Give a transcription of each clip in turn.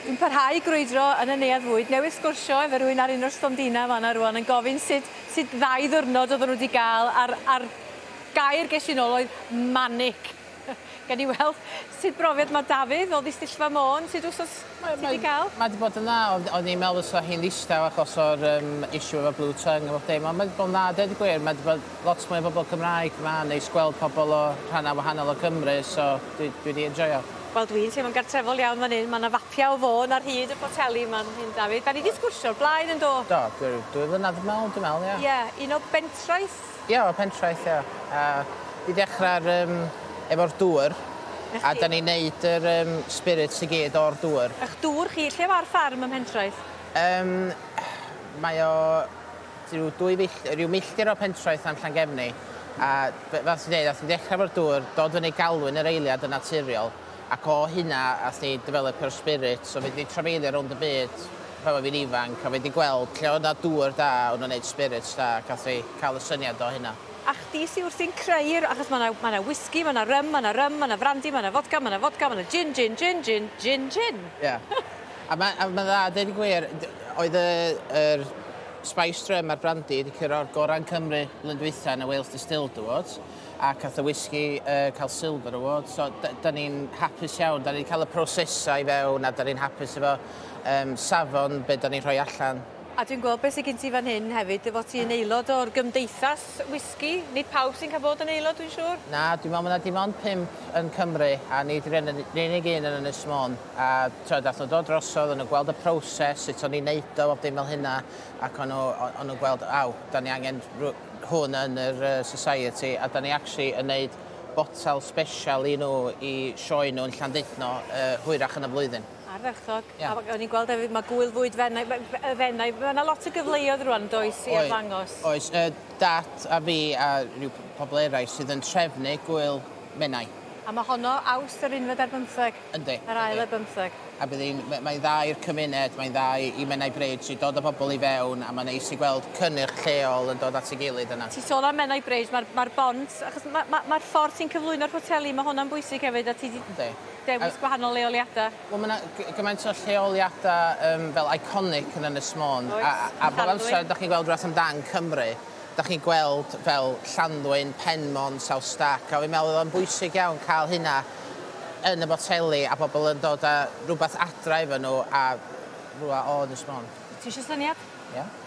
Dwi'n parhau i grwydro yn y Neuadd Fwyd, newydd sgwrsio efo rhywun ar un o'r stondinau fan'na rŵan yn gofyn sut sut ddau ddiwrnod oedden nhw wedi gael a'r a'r gair ges i nôl oedd manic. Gawn ni weld sut brofiad mae Dafydd o Ddistyllfa Môn, sut wsos ti 'di gael? Mae 'di bod yn dda, ond o'n i'n meddwl fysa hi'n ddistaw achos o'r um, issue efo Blue Tongue a bob dim, ond mae 'di bod yn dda, deud y gwir, mae 'di bod lot mwy o bobl Cymraeg 'ma, neis gweld pobl o rhannau wahanol o Cymru, so dwi, dwi 'di enjoio. Wel dwi'n teimlo'n gartrefol iawn fan 'yn, ma' 'na fapiau o Fôn ar hyd y poteli 'ma'n hyn Dafydd. 'Dan ni 'di sgwrsio o'r blaen yndo? Do, dwy, dwy flynedd yn ôl dwi'n meddwl, ie. Ie, un o Bentraeth? Ie, o Pentraeth, ie. A 'di dechrau'r um, efo'r dŵr. A 'dan ni'n neud yr um, spirits i gyd o'r dŵr. Ych dŵr chi, lle mae'r ffarm ym Mhentraeth? Um, mae o rhyw, dwy fill, rhyw milltir o Pentraeth am Llangefni. A fel ti'n dweud, ath ni ddechrau efo'r dŵr, dod fyny Galwyn yr eiliad yn naturiol, ac o hynna ath ni developio'r spirit, so fi wedi trafeilio rownd y byd pan oedd fi'n ifanc, a fi wedi gweld lle oedd 'na dŵr da, o'n nhw'n neud spirits da, ac ath fi cael y syniad o hynna. A chdi sy wrthi'n creu'r... Achos ma' 'na ma' 'na whisky, ma' 'na rum, ma' 'na rum, ma' 'na frandi, ma' 'na fodca, ma' 'na fodca, ma' 'na gin, gin, gin, gin, gin, gin. Ie. A ma' a ma'n dda, deud y gwir, oedd y yr Spiced Rum a'r Brandy wedi curo'r gorau'n Cymru blwyddyn dwytha yn y Wales Distilled Awards, a cath y whisky cael Silver Award, so da ni'n hapus iawn, da ni'n cael y prosesau i fewn a da ni'n hapus efo safon be da ni'n rhoi allan. A dwi'n gweld beth sydd gen ti fan hyn hefyd, dy fod ti'n aelod o'r gymdeithas whisky. Nid pawb sy'n cael bod yn aelod, dwi'n siŵr? Na, dwi'n meddwl mae 'na dim ond pump yn Cymru, a ni 'di'r unig un yn Ynys Môn. A t'od, ath nhw dod drosodd, o'n nhw'n gweld y proses, sut o'n i'n neud o, bob dim fel hynna, ac o'n nhw, o'n nhw'n gweld, aw, da ni angen hwn yn yr society, a da ni actually yn neud botel special i nhw, i sioe nhw yn Llandudno hwyrach yn y flwyddyn. Ardderchog. Ia. A o'n i'n gweld hefyd ma' gŵyl fwyd Fenai y Fenai, ma' 'na lot o gyfleoedd rŵan does i arddangos? Oes, Dad a fi a rhyw pobl eraill sydd yn trefnu gŵyl Menai. A ma' honno Awst yr unfed ar bymtheg? Yndi. Yr ail ar bymtheg. A bydd hi'n, mae'n dda i'r cymuned, mae'n dda i Menai Bridge i dod â pobl i fewn a mae'n neis i gweld cynnyrch lleol yn dod at ei gilydd yna. Ti'n sôn am Menai Bridge, mae'r ma bont, achos mae'r ma, ma, ma ffordd ti'n cyflwyno'r poteli, mae hwnna'n bwysig hefyd a ti 'di dewis gwahanol leoliadau. Wel, mae yna gymaint o lleoliadau fel iconic yn Ynys Môn. Oes, A, a, a bob amser, da chi'n gweld rhywbeth amdan Cymru, da chi'n gweld fel Llanddwyn, Penmon, South Stack, a fi'n meddwl oedd o'n bwysig iawn cael hynna yn y boteli a pobl yn dod â rhywbeth adra efo nhw a rhywle o Ynys Môn. Ti eisiau syniad? Ie. Yeah.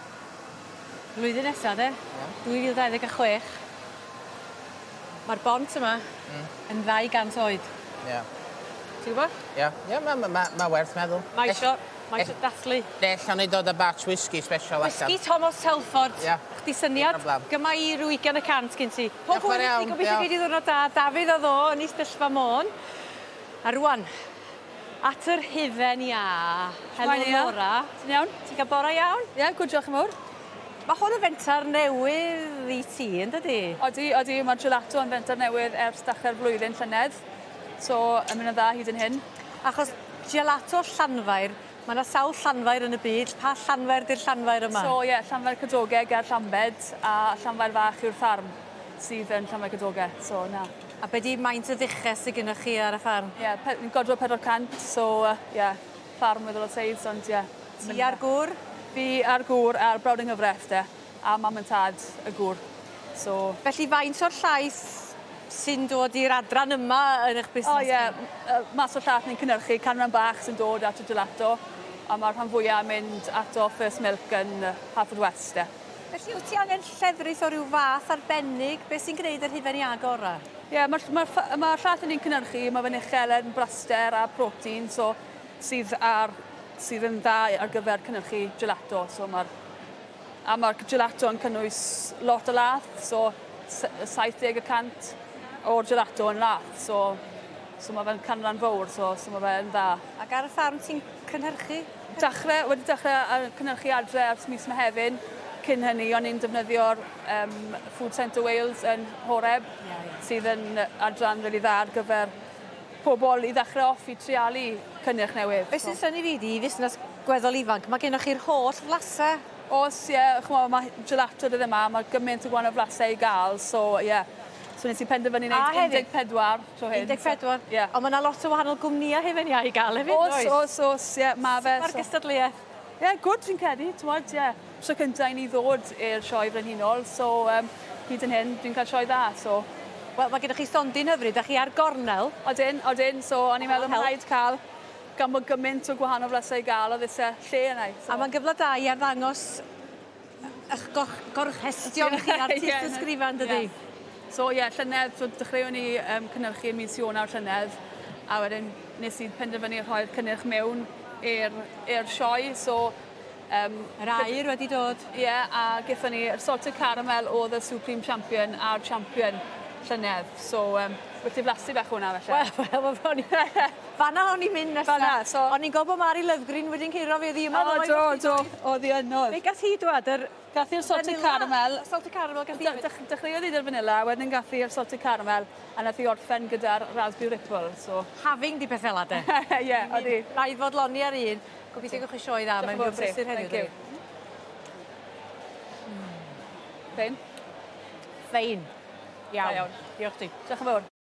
Blwyddyn nesa de? Ie. 2026. Mae'r bont yma yn 200 oed. Ie. Yeah. Ti'n gwybod? Ie, yeah. ie, yeah, mae ma, ma werth meddwl. Mae isio, mae isio dathlu. Ne, allan ni dod â batch whisky special allan. Whisky Thomas Telford. Ie. Yeah. Chdi syniad? Gyma i ryw 20% gyn ti. Pob hwyl i ti, gobeithio gei di ddiwrnod da. Dafydd oedd o yn Eisteddfa Môn. A rwan, at yr hufen iâ. Helo Laura. Ti'n iawn? Ti'n cael bore iawn? Ie, yeah, good, diolch yn fawr. Mae hwn yn fenter newydd i ti, yn dydi? Odi, odi, mae'r gelato yn fenter newydd ers dechrau'r flwyddyn llynedd. So, yn mynd yn dda hyd yn hyn. Achos gelato Llanfair, mae yna sawl Llanfair yn y byd. Pa Llanfair di'r Llanfair yma? So, ie, yeah, Llanfair Cadoge ger Llambed a Llanfair Fach yw'r ffarm sydd yn Llanfair Cadoge, so na. A be di maint y fuches sydd gennych chi ar y ffarm? Ie, yeah, ni'n godro 400, so ie, yeah, ffarm weddol o seis, ond ie. Yeah. Ti a'r gŵr? Fi a'r gŵr a'r brawd yng nghyfraith de, a mam and tad y gŵr. So... Felly faint o'r llaeth sy'n dod i'r adran yma yn eich busnes O ie, yeah, mas o'r llaeth ni'n cynhyrchu canran bach sy'n dod at y gelato, a mae'r rhan fwyaf yn mynd ato First Milk yn Haverfordwest de. Felly wyt ti angen llefrith o ryw fath arbennig? Beth sy'n gwneud yr hufen iâ gorau? Ie, yeah, mae'r ma, ma, ma llaeth ni'n cynhyrchu, mae fe'n uchel yn braster a protein, so sydd, ar, sydd yn dda ar gyfer cynhyrchu gelato. So mae'r a mae'r gelato yn cynnwys lot o lath, so 70% o'r gelato yn lath, so, so mae fe'n canran fawr, so, so mae fe'n dda. Ac ar y ffarm ti'n cynhyrchu? Dechrau, wedi dechrau cynhyrchu adre ers mis Mehefin. Cyn hynny, o'n i'n defnyddio'r Food Centre Wales yn Horeb, yeah, yeah. sydd yn adran rili dda ar gyfer pobl i ddechrau off i treialu cynnyrch newydd. Be sy'n synnu fi 'di, i fusnes gweddol ifanc, mae gennych chi'r holl flasau. Oes, ie, ch'mo', mae gelato dyddiau 'ma, mae gymaint o gwahanol flasau i gael, so ie. So nes i penderfynu wneud 14 tro hyn. 14? Ie. Yeah. Ond mae yna lot o wahanol gwmnïau hufen iâ i gael hefyd, oes? Oes, oes, ie, ma' fe. Mae'r gystadleuaeth? Ie, yeah, good fi'n credu, t'mod, ie. Yeah. Tro cynta i ni ddod i'r sioe frenhinol, so hyd yn hyn dwi'n cael sioe dda, so. Wel, mae gennych chi stondin hyfryd, a chi ar gornel. Odyn, odyn, so o'n i'n meddwl mae'n rhaid cael, gan bod gymaint o gwahanol flasau i gael, oedd eisiau lle yna. So. A mae'n gyfle da i arddangos eich gorchestion chi a'r tystysgrifau, dydy? Yeah. So ie, yeah, llynedd, so dechreuon ni cynhyrchu ym mis Ionawr llynedd, a wedyn nes i penderfynu rhoi'r cynnyrch mewn i'r sioe, so... Yr aur wedi dod. Ie, yeah, a gaethon ni yr salted caramel oedd y Supreme Champion a'r Champion llynedd, so wedi flasu bach hwnna felly. Wel, wel, fanna o'n i'n mynd nesa. Fanna, so... O'n i'n gwybod bod Mari Lovgreen wedi'n curo fi, oedd hi yma. O, do, do, oedd hi yno. Be gath hi dwad, yr... Gath hi'r salted caramel. Salted caramel gath hi. Dechreuodd hi 'da'r vanilla, wedyn gath hi'r salted caramel, a nath hi orffen gyda'r raspberry ripple, so... Having di peth fel de. Ie, oedd hi. Rhaid fodloni ar un. Gobeithio gewch chi sioe dda, mae'n mynd brysur heddiw. Thank you. Fein? Fein. Iawn. Diolch ti. Diolch yn fawr.